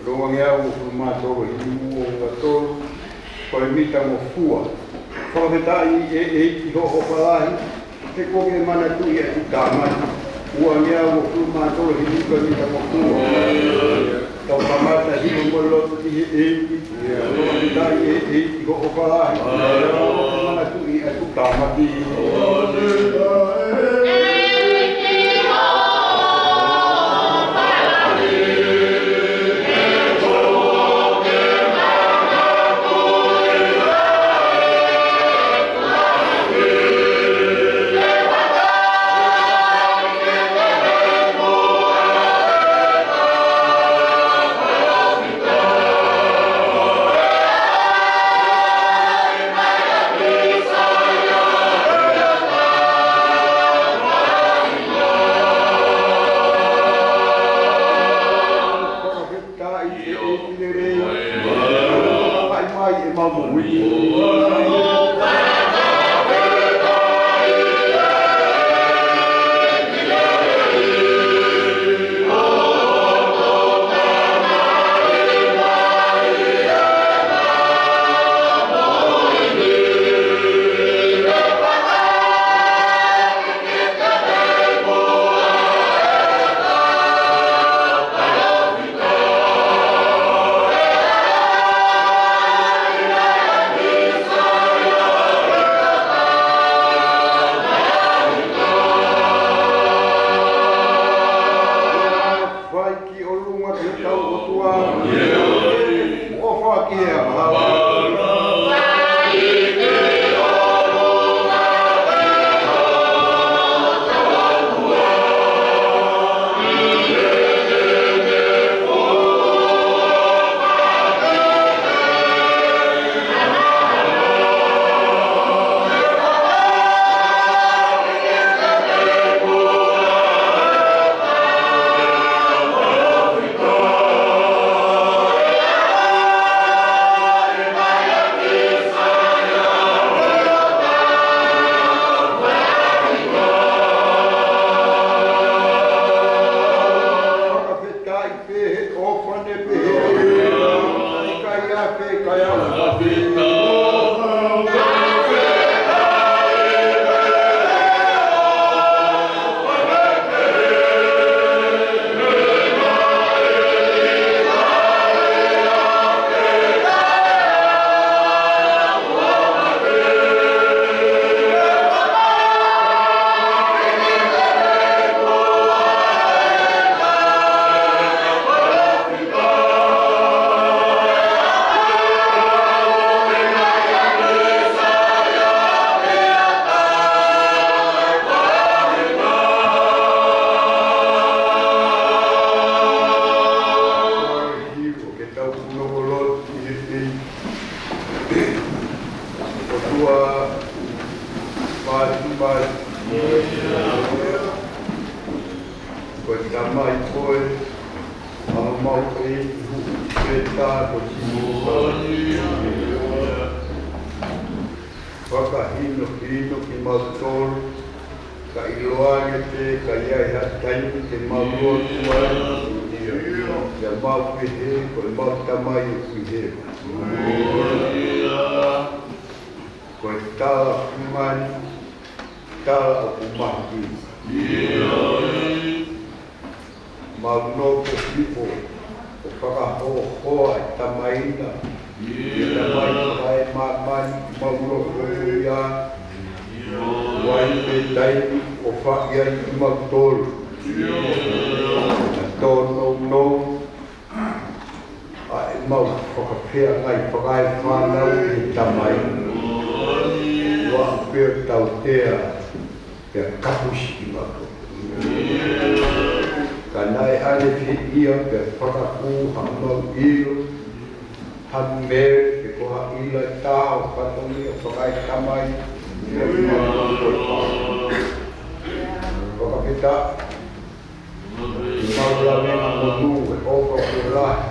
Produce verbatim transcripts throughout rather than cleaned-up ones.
Ua ngeau uofulu mā tolu hiva ua tolu, ko e mita ngofua. Fakafetaʻi ʻEiki hoʻo ʻofa lahi, he kuo ke manatuʻi ʻeku tāmaki. Ua ngeau uofulu mā tolu hiva, ko e mita ngofua. Tau kamata himi mo lotu ki he ʻEiki. Fakafetaʻi ʻEiki hoʻo ʻofa lahi, he kuo ke manatuʻi ʻeku tāmaki. Fakafetaʻi ʻEiki lelei. Fai mai ʻemau moʻui. Fai ki ʻolunga ki hotau ʻOtua. ʻOfa ki he angahala. Fakafetaʻi pē he ʻofa ne pehē. ʻIkai ʻa pē, ʻikai ʻa pē. Ke tau punou ʻo lotu ki he ʻEiki. ʻOtua, pātipāti, ko e Tamai koe, ʻa homau ʻEiki huʻu pē tā ko Sīsū. Fakahinohino kimautolu, ka ʻiloange pē ka ʻi ai ha taimi te mau lotu ai, pea mau pehē, ko ʻemau Tamai ʻoku ʻi hēvani. Ko e tala ʻoku mani, tala ʻoku mahino. Mau nofo hifo ʻo fakahoahoa e Tamai na, e Tamai fakaemāmani ʻoku mau nofo ia, ʻoku ʻi ai pē taimi ʻoku fai ai kimautolu. Ka tōnounou ʻa ʻemau fakafeangai fakaefānau ki he Tamai. Kuo pau pē ʻo tautea pea kapusi kimautolu. Ka naʻe ʻanefiʻia pea fakakū haʻamau ʻilo ha meʻa pe ko ha ʻilo ʻe taha ʻo e fatongia fakaetamai. Fakafetaʻi. Mau lave ʻa e monū he ʻofa ʻoku lahi.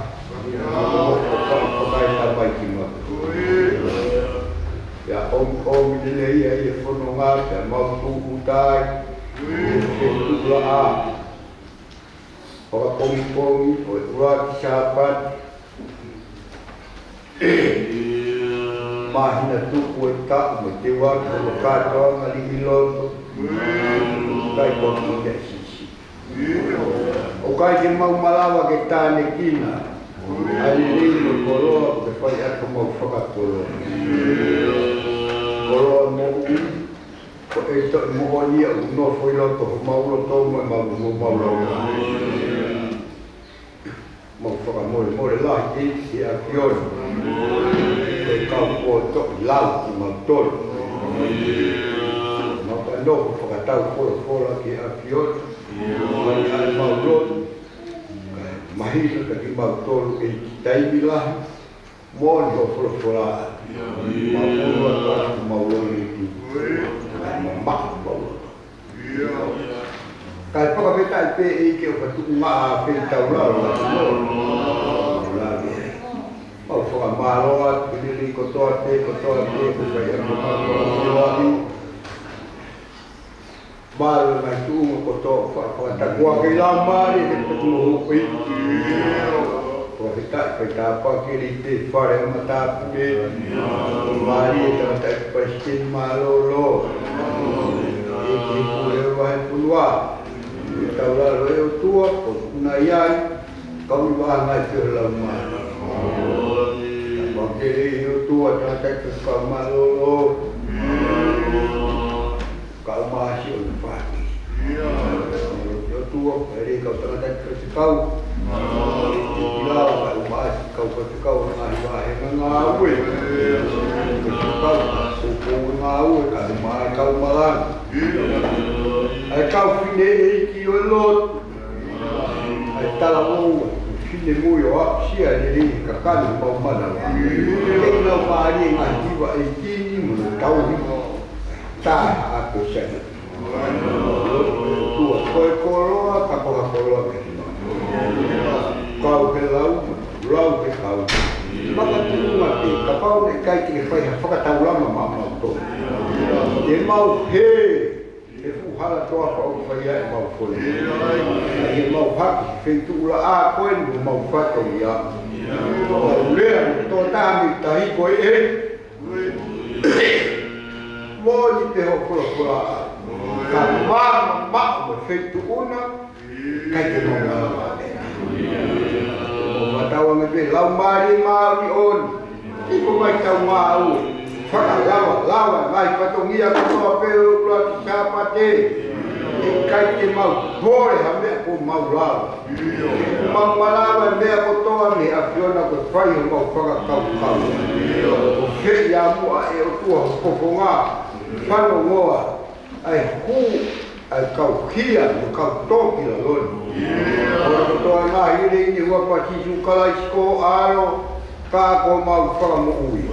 ʻOfa ʻoku fai fakaetamai kimautolu. Pea ʻomi, ʻomi lelei ʻa e fononga, pea mau tūʻuta ai ʻi he feituʻulaʻā fakapongipongi ʻo e ʻuluaki Sāpate. Māhina tupu e taʻu mo e teu ʻaki hono kātoanga liʻiloto. ʻIkai ko ha meʻa siʻisiʻi. ʻOku ʻikai ke mau malava ke tānekina ʻa e lelei mo e koloa kuo ke fai ʻaki homau fakakoloa. Koloa moʻui, ko e toʻu moʻoni ia ʻoku nofo ʻi loto homau loto mo ʻemau, mo homau laumālie. Mau fakamolemole lahi ʻEiki ki he ʻAfiona. Ko e kau poto ʻi lau kimautolu. Mau ka nofo fakatau folofola ki he ʻAfiona. Mai ʻa ʻemau lotu. Kae mahino kiate kimautolu ʻEiki taimi lahi. Moʻoni hoʻo folofola. Mau ʻoua ka mau loni tu. Kae mamaʻo mau loto. Kae fakafetaʻi pē ʻEiki ʻoku tuʻunga ʻa e feitaulalo ʻa e Tonga. Mau fakamālō atu ki he lelei kotoa pē, kotoa pē, ko e fai ʻa e kotoa pē. Mālō e ngaahi tuʻunga kotoa, fa-, fakataku ake ʻi laumālie ke patu mo hoʻo ʻEiki. Fakafetaʻi fai tāpuaki ki he fale ʻa Matāpule. Mālō e tangataʻeiki palesiteni mālōlō. ʻEiki he pule ʻo e vahefonua. Feitaulalo ʻe ʻOtua, ko e tuʻunga ai. Kau ʻi vāngai pē ʻo e laumālie. Tāpuaki ki he ʻOtua, tangataʻeiki faifekau mālōlō. Kau māsi ʻo e fāmili. ʻOtua, ʻe lelei kau tangataʻeiki faifekau. ʻI lalo kau māsi, kau faifekau, ngaahi vāhenga ngāue. Faifekau, kau ngāue, kau mai, kau malanga. ʻA e kau fineʻeiki ʻo e lotu. ʻA e talavou, finemui ʻo aʻusia lelei kakano mau mana. Kei lau mālie ngaahi hiva ʻEiki ni mo e tauhi. Taha ʻa e peseti. Tua ko e koloa, ka ko ha koloa ke hima. Kau he lau, lau he kau. Makatuʻunga ke kapau naʻe ʻikai te ke fai ha fakataulama maʻamautolu. Te mau hē, he fuʻu hala toafa ʻoku fai ai ʻemau fole. ʻA ia mau hake, feituʻulaʻā ko eni mo mau fatongia. Mau lea, mo tō taha mei tahi ko e ʻEiki. Moʻoni pē hoʻo folofola. Ka mamaʻo mo e feituʻu na, ʻikai ke mau lava. Mau matau ange pē, Laumālie Māʻoniʻoni. ʻIko mai tau ngāue. Fakalavalava, ngaahi fatongia kotoa pē ʻo e ʻuluaki Sāpate. ʻIkai ke mau pole ha meʻa kuo mau lava. Mau malava e meʻa kotoa mei he ʻAfiona ko e fai homau fakakaukau. ʻO fai ʻa muʻa ʻe ʻOtua ho fofonga. Fanongoa ʻa e hū ʻa e kau hia mo e kau tō ki lalo ni. ʻO kotoa ngaahi lelei ni ʻi he huafa ʻo Sīsū Kalaisi ko ho ʻAlo, ka ko homau Fakamoʻui.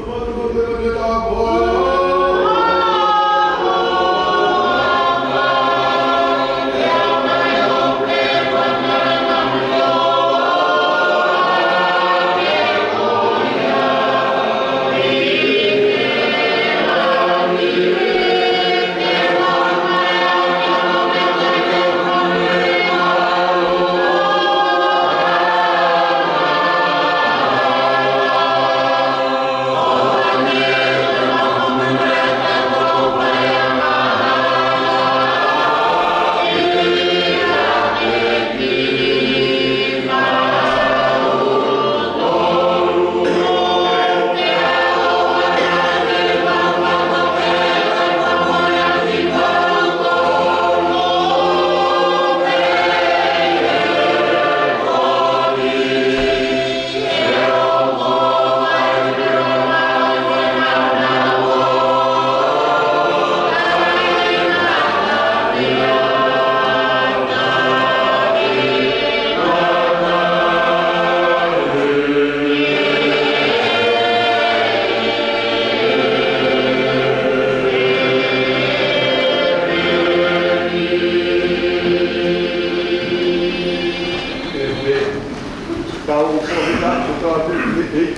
Tau ko kita, ko tau atu ni, eh.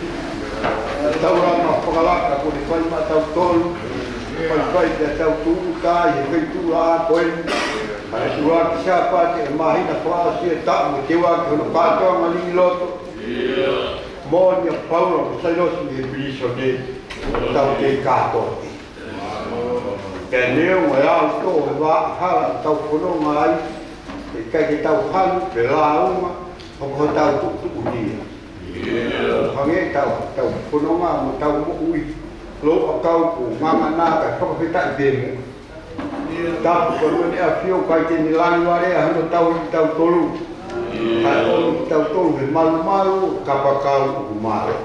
Tau la ma fakalaka ko ni fai ma tau tolu. Fai fai kia tau tuʻu tai, he fai tuʻu la ko e. Ka e tuʻu la ki Sāpate, e māhina fakaʻosi e taʻu, mo e teu ʻaki hono kātoanga liʻiloto. Moʻoni ʻa Paula mo Sailosi mei he pilīsone, tau kei kātoa. Pea neongo e ʻalu tō he vaʻa hala ʻoku tau fononga ai, ʻikai ke tau hanu pe lāunga, ʻoku hotau tuʻutuʻuni ia. ʻO hangē ʻetau, tau fononga mo ʻetau moʻui, louʻakau ko ngangana kae fakafetaʻi pē muʻa. Tapu ko e Mone ʻAfio ʻikai te ne lali vale ʻa hono tauhi kitautolu. Kae ʻomi kitautolu he malumalu, kapakau ʻoku mālohi.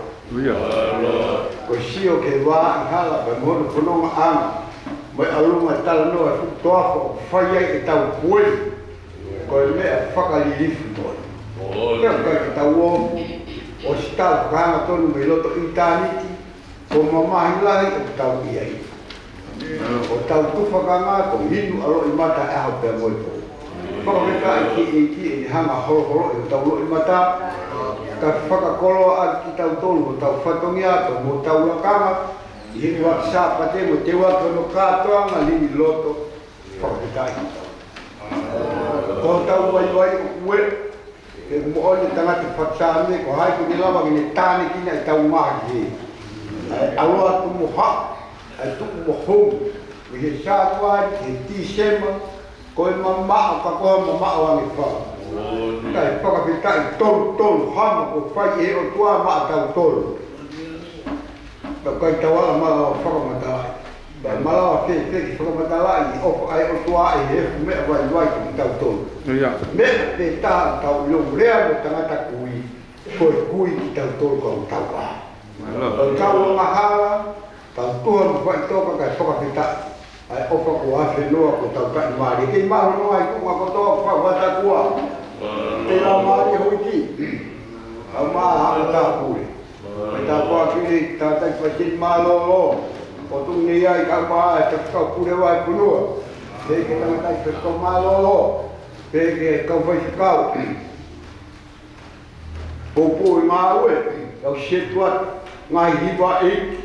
Ko e sio ki he vaʻa hala pea mo hono fonongaʻanga, mo e ʻalunga talanoa e fuʻu toafa ʻoku fai ai ʻetau pueli. Ko e meʻa fakalilifu moʻoni. Pea ʻikai ke tau ofu, ʻosi tau fakahanga tonu mei loto ʻitāniti, ko e mamahi lahi ʻoku tau ʻi ai. ʻOku tau tufakanga ko e inu ʻa loʻimata ʻaho pea mo e pō. Fakafetaʻi ki he ʻEiki ʻene hanga holoholoʻi hotau loʻimata, kae fakakoloa ʻaki kitautolu hotau fatongia pea mo hotau lakanga, ʻi he ʻaho Sāpate mo e teuaki hono kātoanga liliu loto. Fakafetaʻi. Ko hotau vaivai ʻoku ʻi he moʻoni tangata fakasame, ko hai ʻoku ne lava ke ne tānekina ʻetau ngaahi hē. ʻA e ʻalu atu mo haʻu, ʻa e tuʻu mo hou, mei he Sānuali ki he Tīsema, ko e mamaʻo ka ko e mamaʻo ange fau. Kae fakafetaʻi tolu tolu hama kuo fai ʻe he ʻOtua maʻatautolu. Ka ʻikai tau ala malava fakamatalaʻi. Pea malava fēfē ke fakamatalaʻi e ʻofa ʻa e ʻOtua ʻi he efu meʻa vaivai ko kitautolu. Meʻa pē taha ʻoku tau ʻilo, lea mo e tangata kui, ko e kui kitautolu ka ʻoku tau ʻā. Ko e tau angahala, tau tuha mo faʻitoka kae fakafetaʻi ʻa e ʻofa kuo afe noa kuo tau taʻimālie. Kei mālō noa ʻi he kuonga kotoa ʻoku fakafetaʻi kuo tau taʻimālie hoiki. Au mā haʻa tāpule. Mai tāpuaki ki he tangataʻi faifekau mālōlō. ʻOku tuʻu nei ai ka mā e faifekau pule vahefonua. Pehē ki he tangataʻi faifekau mālōlō. Pehē ki he kau faifekau. Poupou e ngāue, kau setuata, ngaahi hiva ʻeiki.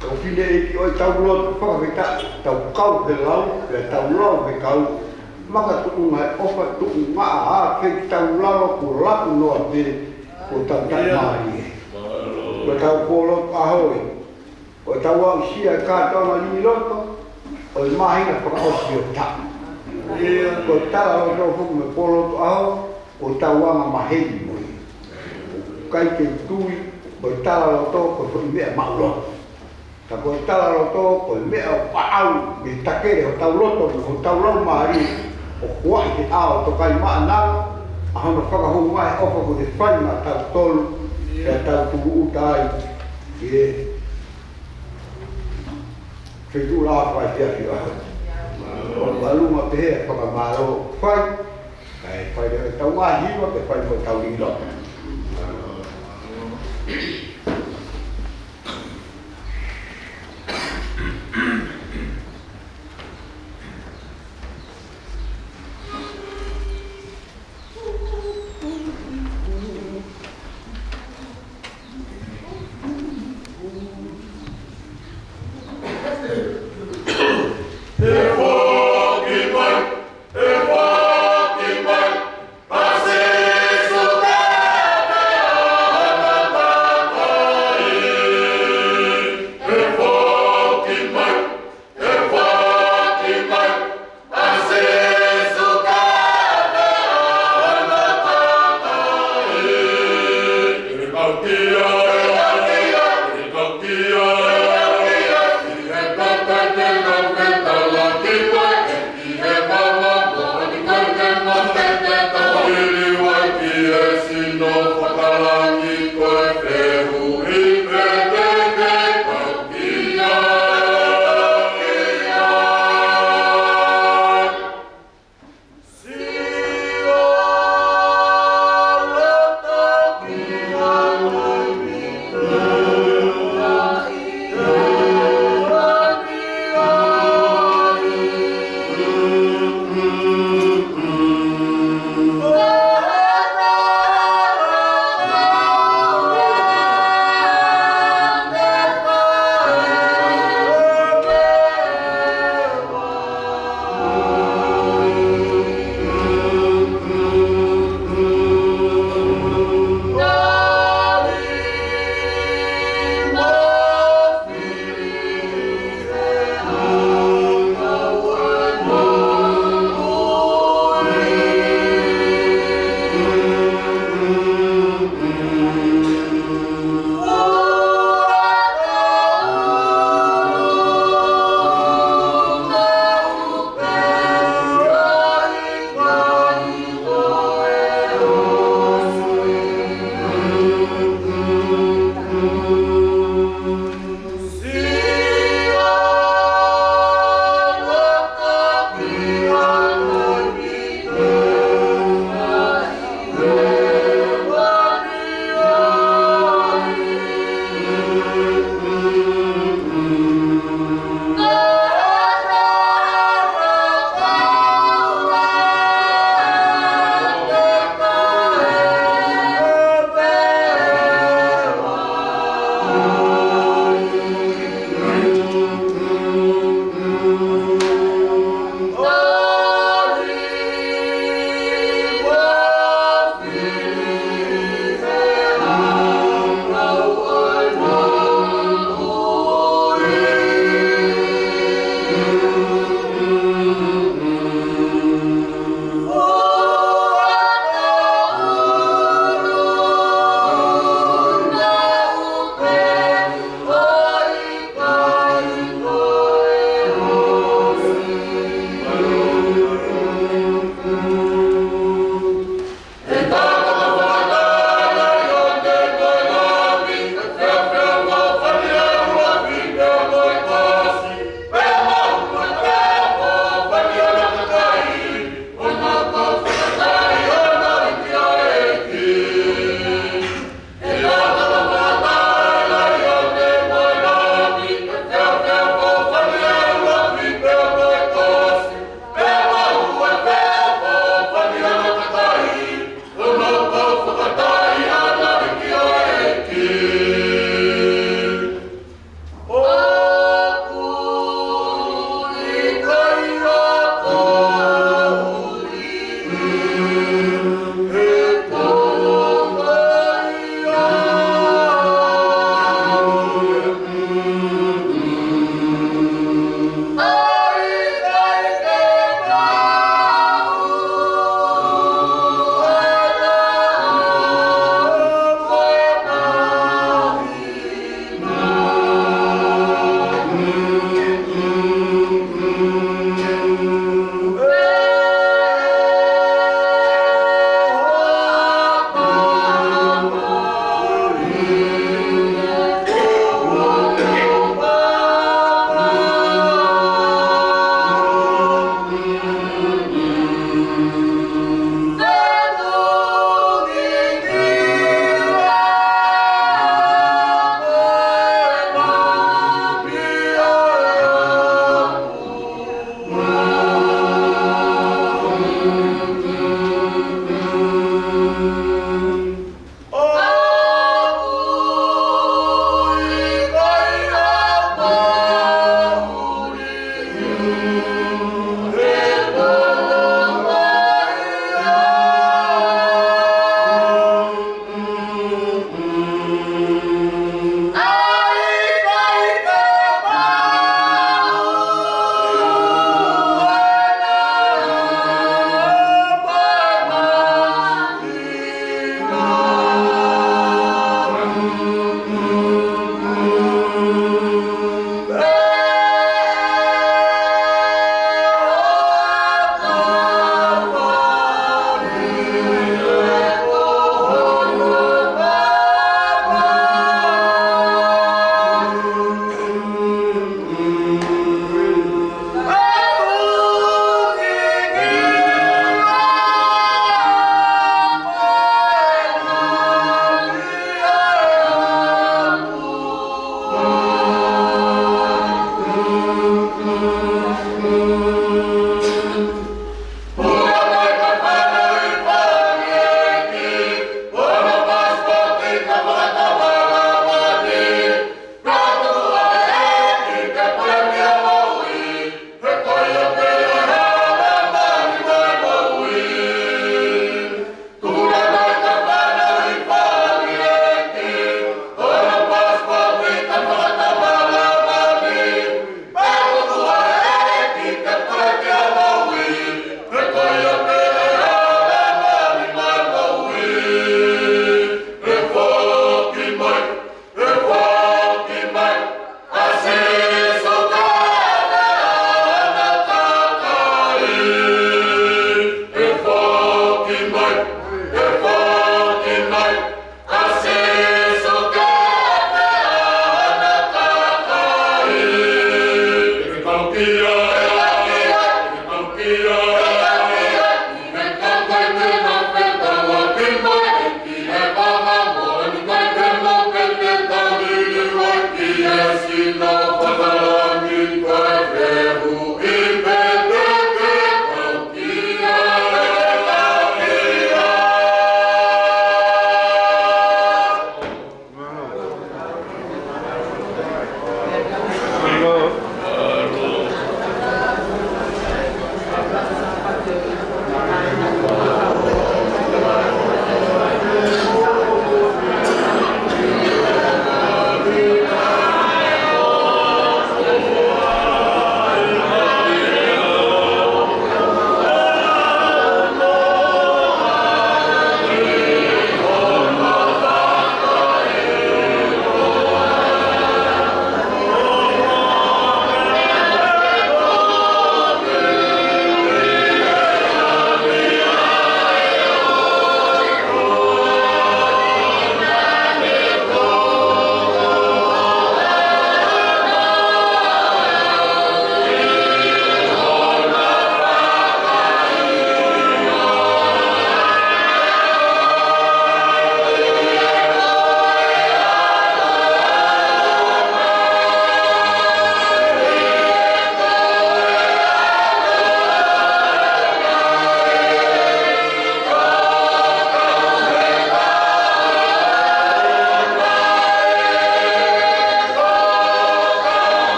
Kau fineʻeiki ʻo ʻetau lotu fakafetaʻi, tau kau he lau, pea tau lau he kau. Makatuʻunga e ʻofa tuʻunga ʻa fei tau lalo kuo laku noa pē, kuo tau taʻimālie. Ko ʻetau pōlotu ʻaho ē. Ko ʻetau aʻusia e kātoanga liliu loto, ʻo e māhina fakaʻosi ʻo e taʻu. Ko e talaloto foki mo e pōlotu ʻaho, ko ʻetau anga maheni mo ia. ʻIkai ke tui, ko e talaloto, ko e foʻi meʻa maʻuloto. Ka ko e talaloto, ko e meʻa ʻoku ʻaʻau, mei he takele hotau loto, mo hotau laumālie, ʻo huaʻi he ʻao ʻo e tokaimaʻananga, ʻa hono fakahū mai ʻofa kuo ne fai maʻatautolu, pea tau tūʻuta ai, ʻi he feituʻu lahi fai fiafia. ʻOku ʻalu mai pehē ʻa e fakamālō fai, kae fai leva ʻetau ngaahi hiva, kae fai mo ʻetau liliu loto.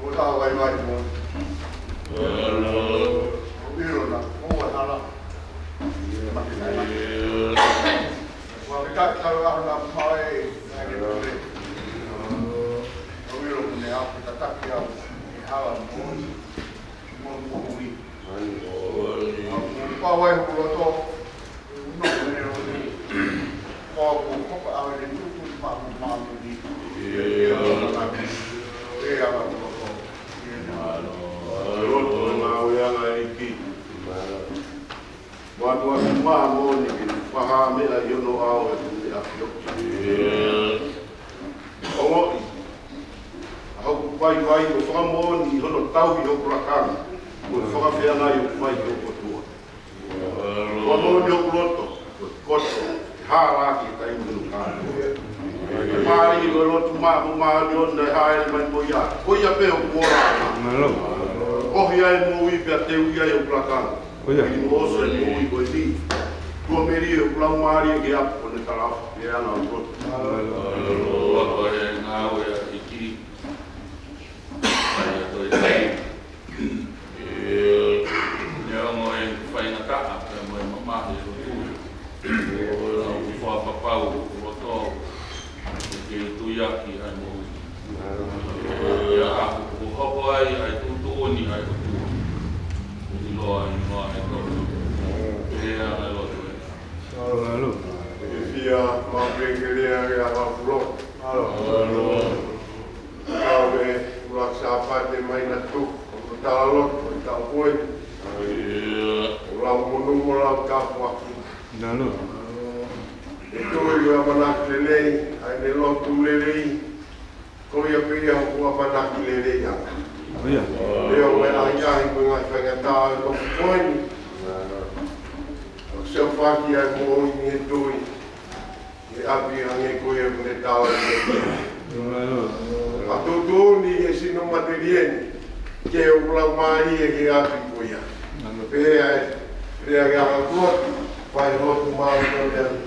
Ko e taha vaivai mo. ʻIlo naʻa ʻoku ʻi ai e hala. Mate nai mate. Ua me ka tau ʻaho na mai, nai ke tule. ʻIlo mo ne au ke tataki au, ʻi he hala mo. Mo, mo, mo, mo. Pau ai hoku loto. No, no, no. ʻOku ou hopo ʻa e tutu ma, ma, ma, ni. ʻE ala loto. Loto, ngāue ʻa e ʻEiki. Mātuʻaki māmoni ke fakahā meʻa ʻi hono ʻao ʻe kune ʻaki ʻo. Ongoʻi ʻa hoku vaivai mo fakamoʻoni ʻi hono tauhi hoku lakanga, mo e fakafeangai ʻoku fai ʻi hoku ʻOtua. Fakamoʻoni hoku loto, ko e koto, ʻe hālaaki ʻi he taimi ni kātoa. ʻE mālie ko e lotu maʻa mo māʻoniʻoni naʻe hāʻele mai mo ia. Ko ia pē ʻoku ola ana. Mālō. ʻOhake ai e moʻui pea teuʻi ai hoku lakanga. Ko ia. ʻI he moʻoso e moʻui ko eni. Tuʻa melie hoku laumālie ki he ʻapi ʻo ne talaʻofa pē ʻa hoku loto. Mālō. Loto e ngāue ʻa e ʻEiki. Fai ʻa e toe tai. ʻE, neongo e faingataʻa pea mo e mamahi e lotu. ʻOku ou fakapapau ʻoku loto ke ke tuiaki ai mo. ʻIa, ʻoku hopo ai ʻa e tuʻutuʻuni ʻa e ʻOtua. ʻOku ʻiloa ai mo e tō. ʻE anga loto e. Mālō. ʻE fia mau pēkelea ke ʻalu ʻa e lotu. Mālō. Kau e ʻuluaki Sāpate mai na tu, ʻo tala lotu, ʻo tau koe. ʻO lau monū mo lau tāpuaki. Mālō. ʻE tui ʻoku ʻamanaki lelei, ʻa ʻene lotu lelei. Ko ia pē ia ʻoku ʻamanaki lelei ʻa. Ko ia. Leo me ai ai ko e ngaahi faingataʻa ʻo e kofi ko eni. ʻOku siʻi faki ai moʻoni ʻe tui. ʻE ʻapi ange ko ia ʻoku ne tala. ʻA tuʻutuʻuni e sino matelie ni, ke u lau mai e ke ʻapi ko ia. Pea ʻe, pea ke ʻalu atu, fai lotu mālō ko ia atu.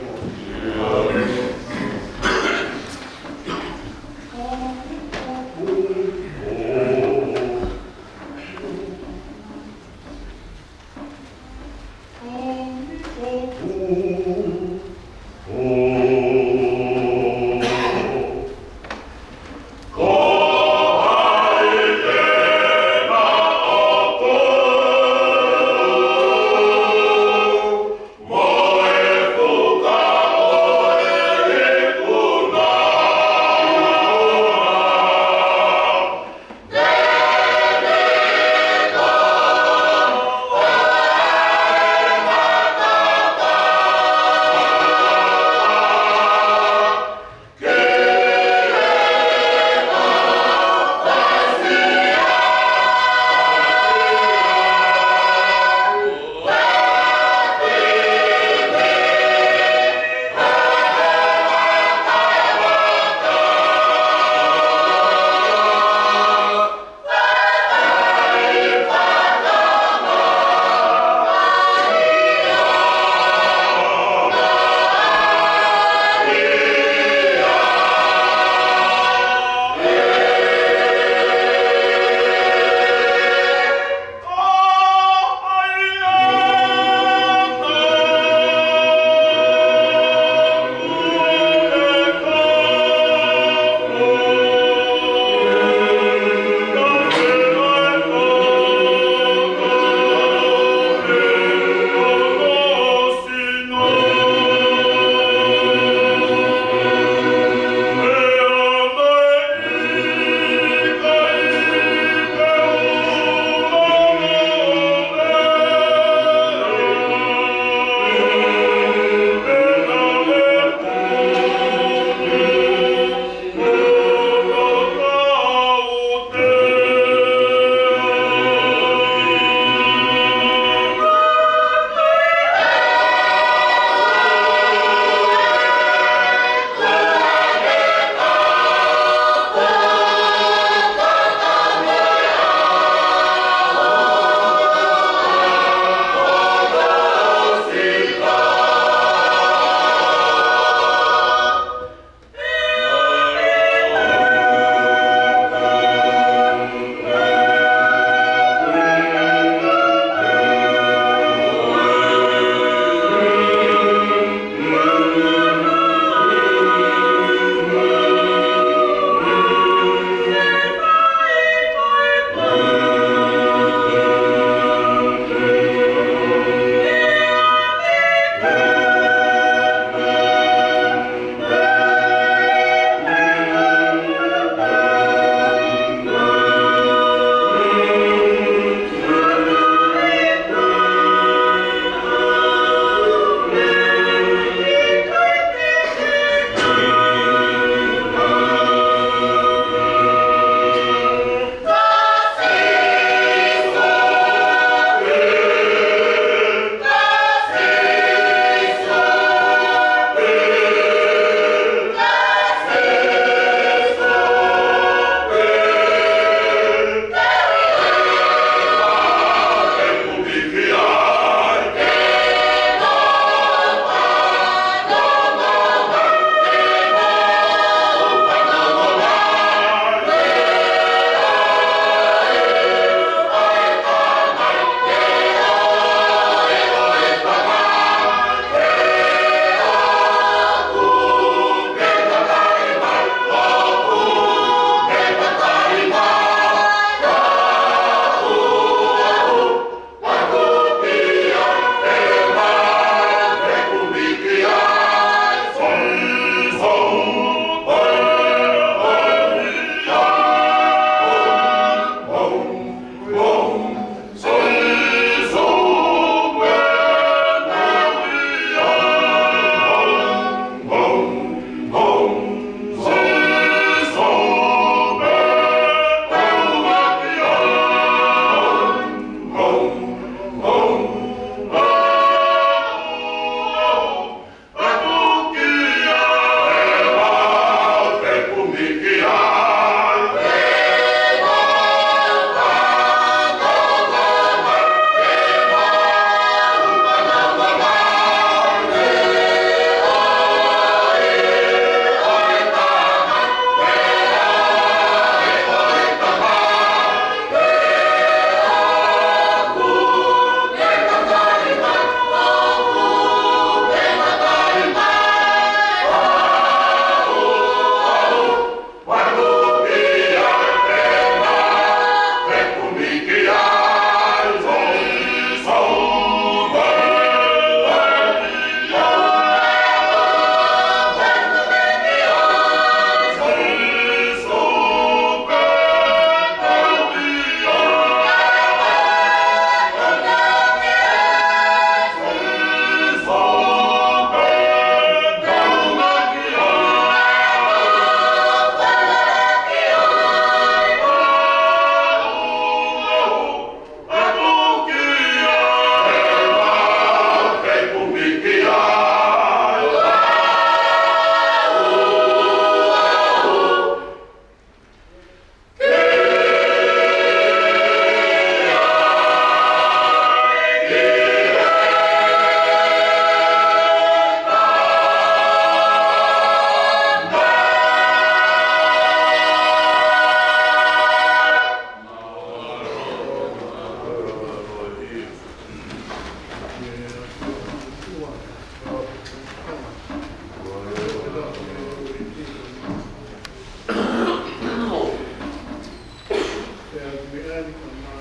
Pea ʻoku meʻa ni ka ma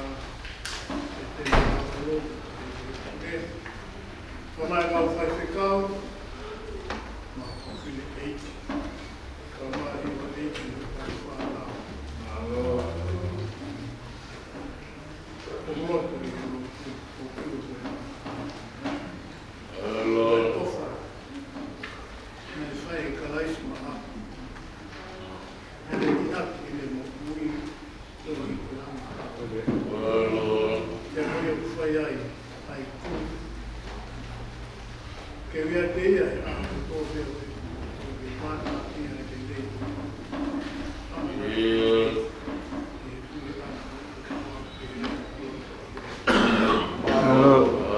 e te ma o lo ke ke. Ka ma e kau faifekau, ma ko fili eight. Ka ma i wa eight ni ka fānau. Mālō. Ko loto i ke lotu, ko kilo ko e. Mālō. ʻOfa. Naʻe fai ʻe Kalaisi maʻaku. Naʻe ʻi hake ʻene moʻui, ʻo ʻi he langa. Mālō. Pea ko ia ʻoku fai ai, ʻa e kumi. Ke ui ʻa e ia, ʻa e kotoa pē ʻo e, ʻo e mana ia ke lei. Yes. Mālō.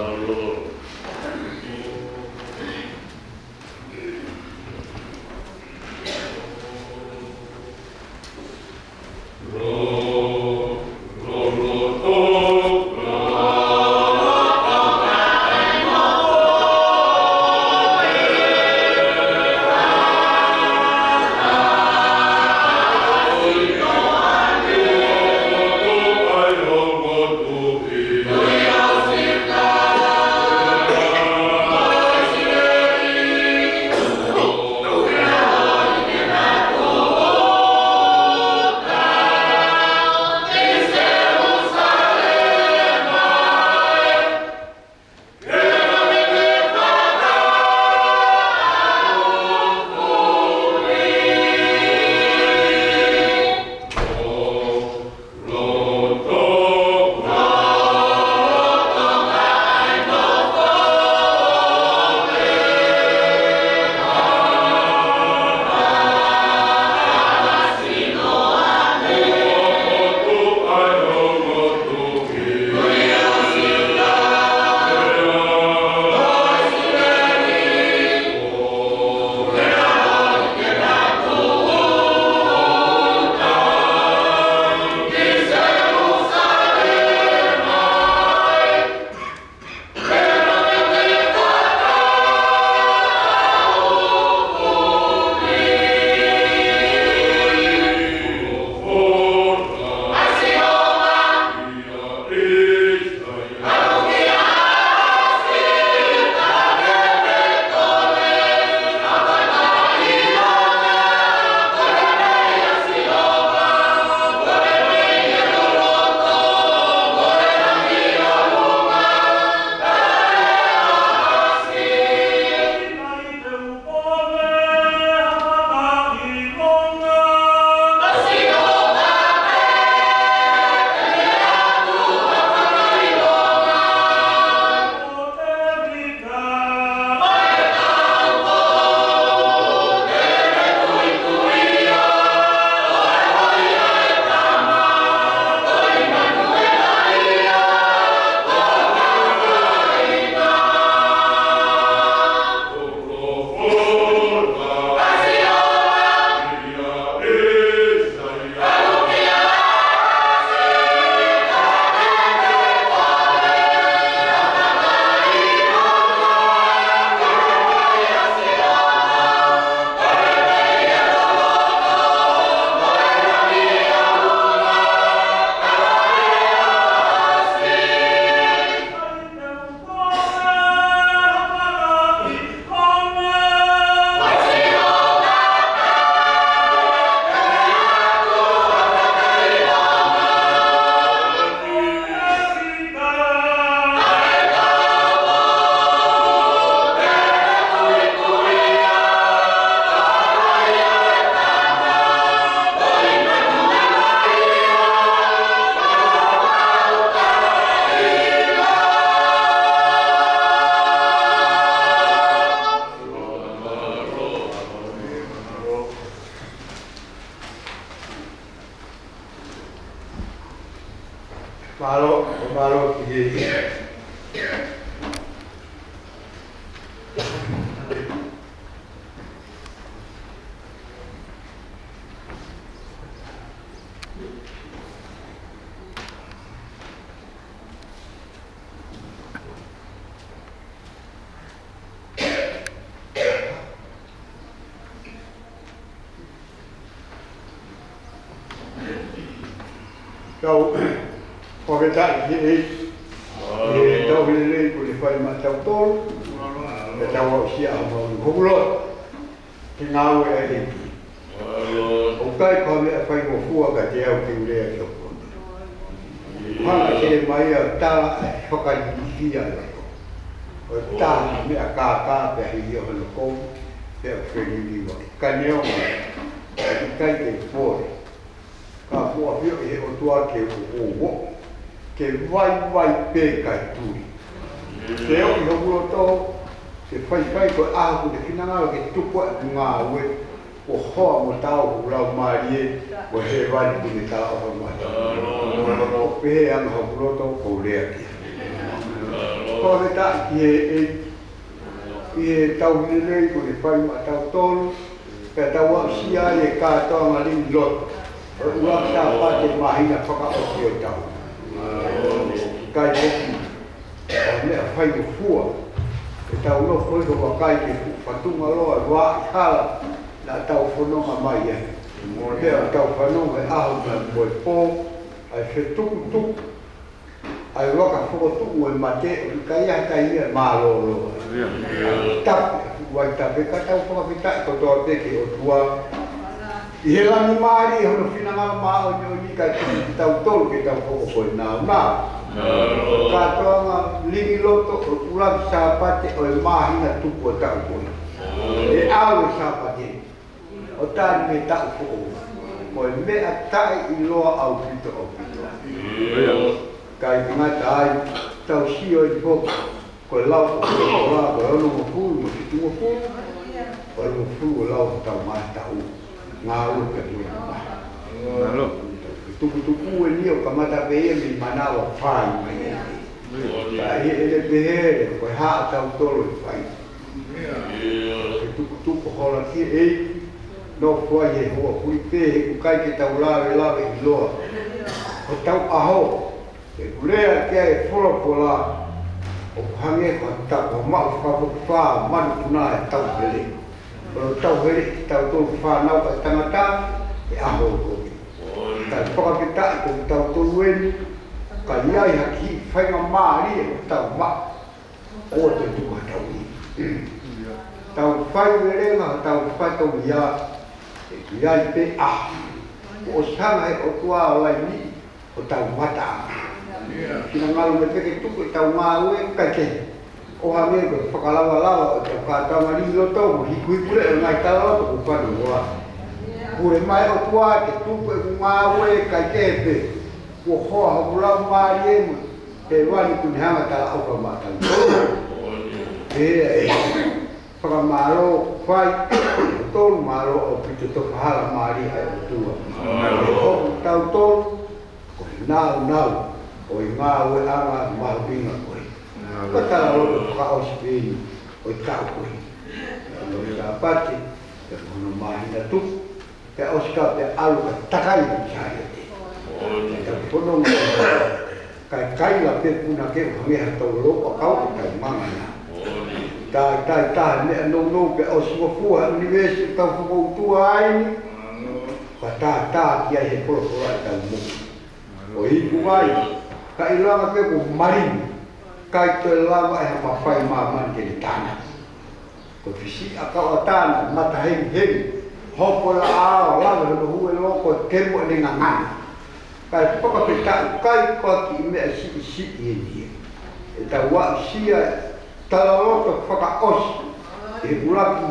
Mālō, mālō ki he. Tau fakafetaʻi ki he ʻEiki, ʻi he tauhi lelei kuo ne fai maʻatautolu, pea tau aʻusia ʻa homau loto ke ngāue ʻa e ʻEiki. ʻOku ʻikai ko ha meʻa faingofua kiate au ke u lea ki hoku loto. Hanga ʻe Selemaia ʻo tala ʻa e fakalilifu ʻa e loto. ʻOku taha ha meʻa kākā pea hili hono kovi, pea ʻoku feliliuaʻi. Ka neongo ia, ʻoku ʻikai ke u pole. Ka kuo ʻafioʻi ʻe he ʻOtua ke u ʻoʻou, ke vaivai pē kae tuli. Ke ʻoʻi hoku loto ke faifai ko e ʻaho kuo ne finangalo ke tuku ai ʻeku ngāue, kuo hoa mo taau hoku laumālie, ko e hēvani kuo ne talaʻofa maʻatautolu. ʻOku pehē ʻa hoku loto, ʻoku ou lea ki ai. Fakafetaʻi ki he ʻEiki, ʻi he tauhi lelei kuo ne fai maʻatautolu, pea tau aʻusia ai e kātoanga lingi loto ʻo e ʻuluaki Sāpate māhina fakaʻosi ʻo e taʻu. ʻIkai foki ha meʻa faingofua ke tau nofo ʻo vakai ki he fuʻu fatunga loa ʻo e vaʻa hala naʻa tau fononga mai ai. Pea ʻoku tau fanongo he ʻaho mo e pō, ʻa e fetukutuku ʻa e vaka fokotuʻu ʻo e mate, ʻoku ʻikai ha taimi ia ʻe mālōlō ai. ʻA e tafe, ʻa e fuʻu vaitafe, ka tau fakafetaʻi kotoa pē ki he ʻOtua ʻi he langi mālie ʻi hono finangalo māʻoniʻoni kae tuku kitautolu ke tau hoko ko e nāunau. Kātoanga lingi loto ʻo e ʻuluaki Sāpate ʻo e māhina tupu ʻo e taʻu ko eni. ʻE ʻalu e Sāpate ʻo tali mei he taʻu foʻou. Ko e meʻa taʻeʻiloa ʻaupito, ʻaupito. ʻIkai ke ngata ai, tau sio ʻi he foki, ko e lau ʻo e folofola, ko e onongofulu mo e fitungofulu, ko e onongofulu ʻo e lau ʻo hotau ngaahi taʻu, ngāue pea mo e ngaahi. Mālō. Tukutuku eni ʻoku kamata pē ia mei manava fai mai eni. Ka ʻi heʻene pehē, ko e hā ʻatautolu ʻe fai? Ke tukutuku hola ki he ʻEiki, nofo ai he hoa kui pē, he ʻoku ʻikai ke tau lavelave ʻiloa hotau ʻaho. He ʻoku lea ki ai e folofola, ʻoku hangē ko ha tapu maʻu fakapokifā, manupuna e tauhele. Ko e tauhele kitautolu fānau ʻa e tangata, he ʻaho ʻo e kovi. Kae fakafetaʻi ko kitautolu eni, ka ʻi ai ha kiʻi faingamālie ʻoku tau maʻu, ʻoua te tau tuku ha tau ʻi. Tau faivelenga, tau fatongia, ʻe ʻi ai pē ʻaho kuo ʻosi hanga he ʻOtua ʻo laini hotau mata. Finangalo mai pē ke tuku ʻetau ngāue, kae kehe, ʻo hangē ko e fakalavalava ʻo ʻetau kātoanga lingi loto mo e hikuhikuleʻi ʻo e ngaahi talaloto kuo fanongo ai. Pule mai ʻOtua ke tuku ʻeku ngāue, kae kehe pē kuo hoa hoku laumālie mo e hēvani kuo ne hanga talaʻofa maʻatautolu. ʻE, ʻe, fakamālō, fai, ʻoku mālō ʻaupito, tofa hala mālie ʻa e ʻOtua. ʻE hoku tautolu ko e nāunau ʻo e ngāueʻanga mahuʻinga ko ē. Ko e talaloto fakaʻosi pē eni ʻo e taʻu ko ē. Ko e Sāpate, pea ko hono māhina tupu, pea ʻosi ka pea ʻalu ka takai mo Sālote. Ka tau fononga, kae kaila pē punake ʻo hangē ha tau lopa kau ʻo tau mangana. Taitai taha meʻa nounou pea ʻosi ngofua ʻa e ʻunivēsi ʻo tau fokoutua ai ni. Ka tātā ki ai he folofola ʻetau moʻui. ʻO ipu mai, ka ʻilonga pē kuo malini, ʻikai toe lava ʻe ha mafai ʻa māmani ke ne tānaki. Ko e fisiʻi ʻakau ʻa e tangata, mata hemihemi, hopo laʻā ʻo lave hono hue loko ke mo ʻene ngangana. Kae fakafetaʻi ʻikai ko ha kiʻi meʻa siʻisiʻi eni ia. ʻEtau aʻusia e talaloto fakaʻosi ʻi he ʻuluaki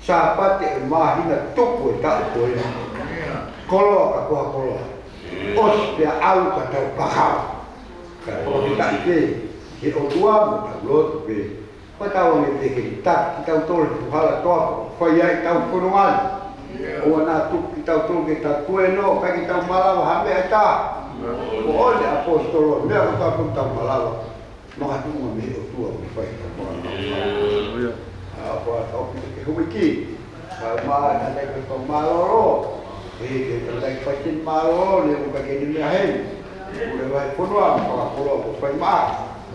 Sāpate ʻo e māhina tupu ʻo e taʻu ko eni. Koloa ka ko ha koloa. ʻOsi pea ʻalu ka tau kakau. Kae fakafetaʻi pē ki he ʻOtua mo tau lotu pē. Pea tau ʻomi pē ke ne taki kitautolu he fuʻu hala toafa ʻoku fai ai ʻetau fononga ni. ʻOua naʻa tuku kitautolu ke tau tuēnoa, ʻikai ke tau malava ha meʻa ʻe taha. Ko e ʻaposetolo, meʻa kotoa pē ʻoku tau malava, makatuʻunga mei he ʻOtua ʻoku ne fai ʻetau fononga. ʻA, ko e tau pita ke houʻeiki. Ka ma, ka tau pita mālōlō. He, he tau tai fai ke mālōlō, ne ʻoku ʻikai ke ne meʻa heni. Pule vai fonua, fakakoloa ko fai mā.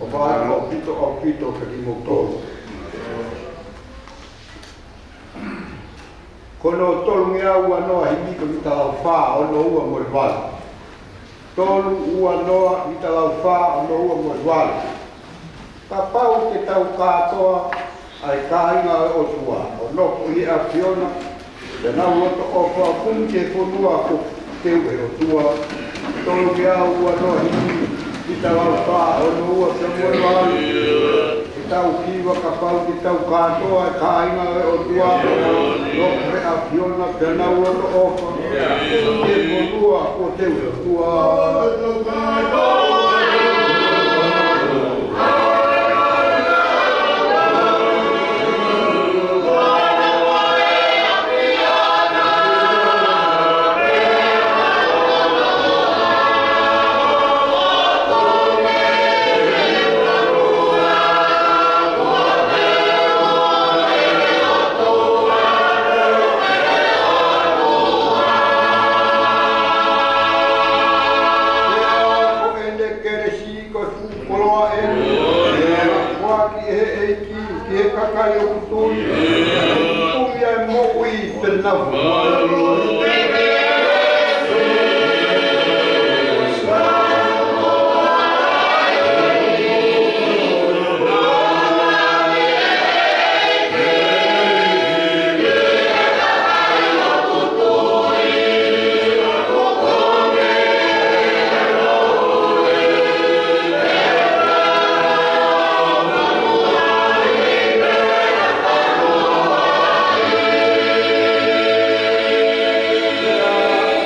ʻOfa atu ʻaupito, ʻaupito kiate kimoutolu. Ko hono tolungeau ua noa, himi ko e tala ʻo fā, ono, ua mo e valu. tolu ua noa, ʻi he taha ua fā ono ua mo e valu. Kapau te tau kātoa ʻa e kāinga ʻo e ʻOtua, ʻo nofo ʻi he ʻAfiona, pea nau loto ʻofa ʻo kumi ki he fonua kuo teu ʻe he ʻOtua. Tolu ngeau ua noa himi, ʻi he taha ua fā ono ua pea mo e valu. Ke tau hiva kapau te tau kātoa ʻa e kāinga ʻo e ʻOtua, nofo he ʻAfiona pea nau loto ʻofa, kumi ki he fonua kuo teu ʻe he ʻOtua. Ko ʻene kelesi ko e fuʻu koloa eni, ʻoku ʻoatu ʻe he ʻEiki ki he kakai ʻoku tui, ʻoku ʻi ai e moʻui taʻengata.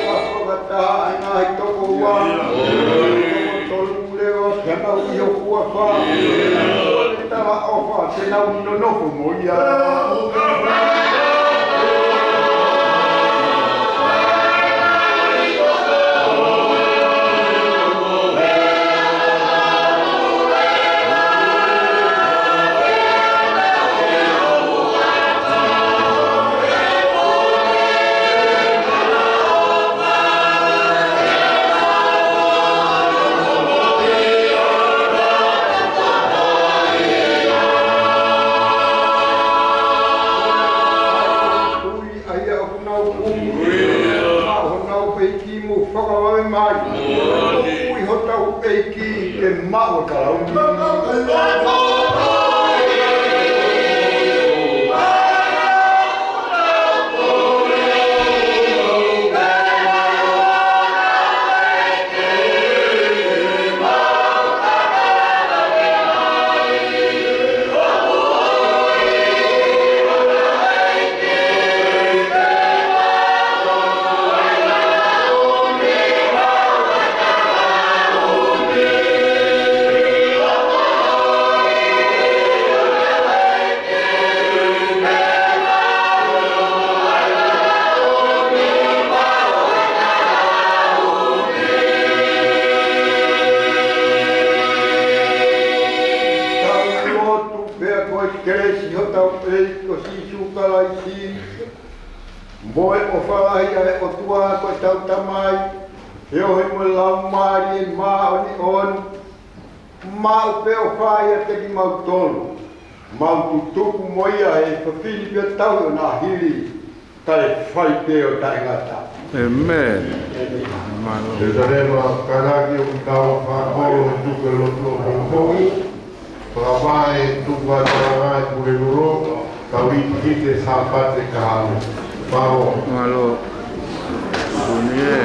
Fakataha ʻa e ngaahi tokoua, tolu leva, pea nau ʻi ho huafa. Ko e talaʻofa te nau nonofo mo ia. Tui ʻa ia ʻoku nau kumi, maʻu honau peiki mo fakavave mai. Tui hotau peiki ke maʻu ʻa e kalauni. Tau lotu. Pea ko e kelesi ʻa hotau ʻEiki ko Sīsū Kalaisi, mo e ʻofa lahi ʻa e ʻOtua ko ʻetau Tamai, feohi mo e Laumālie Māʻoniʻoni, maʻu pē ʻofa ʻiate kimautolu, mau tutuku mo ia he efiafi ni pea tauhi ʻona hili, kae fai pē ʻo taʻengata. ʻĒmeni. Mālō. Te tane ma kanaki o ki tau fakakolo tuku e lotu ʻo pongipongi. Fakavae tuku ʻa e tangata e pule lolo, tau iti ki he Sāpate kahaʻu. Mālō. Mālō. Tuni ē.